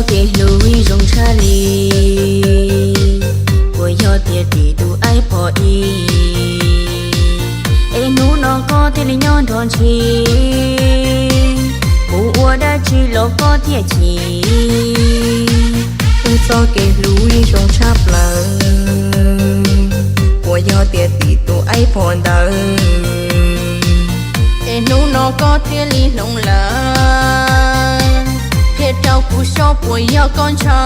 Kev hlub zoo tshaj li, puas yog tias tim tus iPod ib? Es hnub no koj thiaj li nyob nrog ntshis, kuv ua dab tsi los koj thiaj chim. Wb txoj kev hlub zoo tshaj plaws, puas yog tias tim tus iPod ntawd? Es hnub no koj thiaj li hloov lawm, qhia rau kuv saib puas yog koj ntshaw.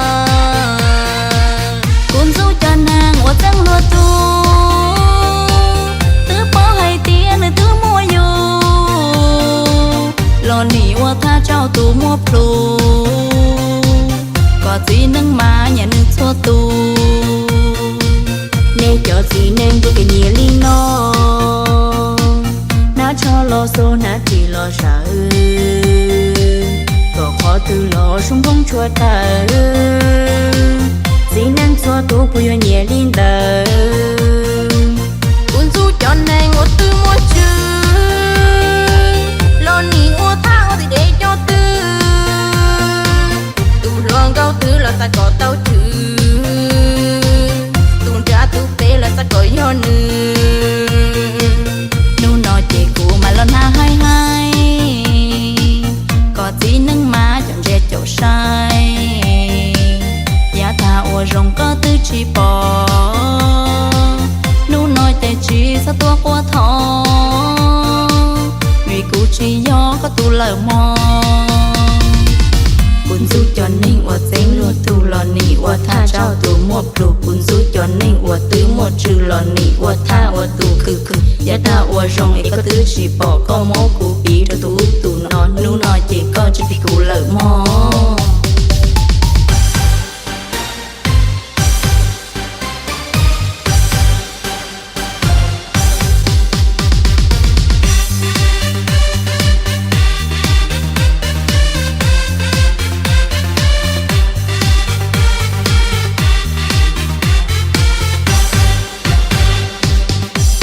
Kuv ntxub cov neeg uas txeeb luag tug, twb paub hais tias nws twb muaj yus, los nim ua thaj rau tus muaj plhus, kom txiv neej mas nyiam nws txhua tus. Nej cov txiv neej puas kev nyiam li no, hnab tsho los xo hnab ris los zawv, kom qhov twg los sub npoob tshua tawm, txiv neej txhua tus puas yuav nyiam li ntawd? Kuv ntxub cov neeg uas twb muaj tswv, los nim ua thaj ua txiv dev coj twg, tus hluas nkauj twg los xav kom tau chwv, tus nrab tus pem los xav kom yog nws. Hnub no ces kuv mam los hnab haib haib, kom txiv neej mas caum ntsia caum saib, yav tag ua zoo koj twb tsis pom. Hnub no ces tsis txhob tuaj quaj thov, vim kuv tsis yog koj tus lawm mog. Kuv ntxub cov neeg uas txeeb luag tug, los nim ua thaj rau tus muaj plhus, kuv ntxub cov neeg uas twb muaj tswv, los nim ua thaj ua tus khwv khwv, yav tag ua zoo es koj twb tsis pom, koj muab kuv piv rau tus ub tus no, hnub no ces koj tsis phim kuv lawm mog.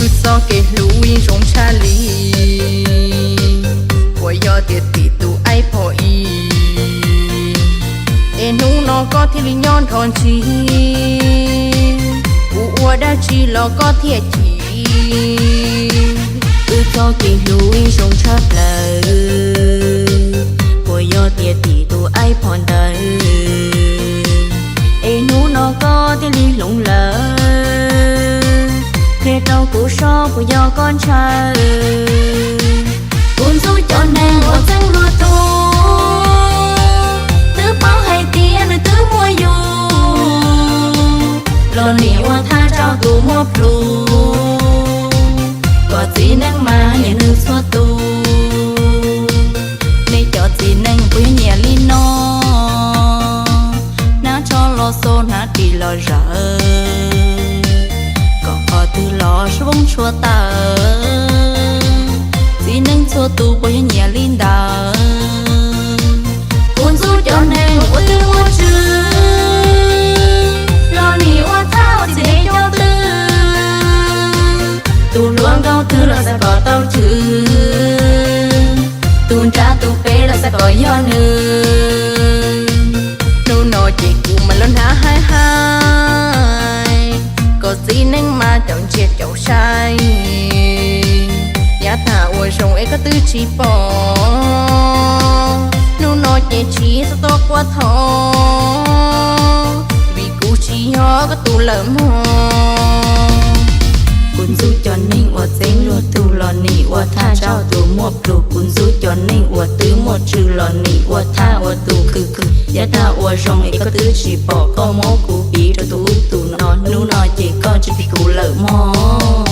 Wb txoj kev hlub zoo tshaj li, puas yog tias tim tus iPod ib? Es hnub no koj thiaj li nyob nrho ntshis, kuv ua dab tsi los koj thiaj chim. Wb txoj kev hlub zoo tshaj plaws, puas yog tias tim tus iPod ntawd? Es hnub no koj thiaj li hloov lawm, qhia rau kuv saib puas yog koj ntshaw. Kuv ntxub cov neeg uas txeeb luag tug, twb paub hais tias nws twb muaj yus, los nim ua thaj rau tus muaj plhus, kom txiv neej mas nyiam nws txhua tus. Nej cov txiv neej puas yuav nyiam li no, hnab tsho los xo hnab ris los zawv, kom qhov twg los sub npoob tshua tawm, txiv neej txhua tus puas yuav nyiam li ntawd? Kuv ntxub cov neeg uas twb muaj tswv, los nim ua thaj ua txiv dev coj twg, tus hluas nkauj twg los xav kom tau chwv, tus nrab tus pem los xav kom yog nws. Hnub no ces kuv mam los hnab haib haib, kom txiv neej mas caum ntsia caum saib, yav tag ua zoo es koj twb tsis pom. Hnub no ces tsis txhob tuaj quaj thov, vim kuv tsis yog koj tus lawm mog. Kuv ntxub cov neeg uas txeeb luag tug, los nim ua thaj rau tus muaj plhus, kuv ntxub cov neeg uas twb muaj tswv, los nim ua thaj ua tus khwv khwv, yav tag ua zoo es koj twb tsis pom, koj muab kuv piv rau tus ub tus no, hnub no ces koj tsis phim kuv lawm mog.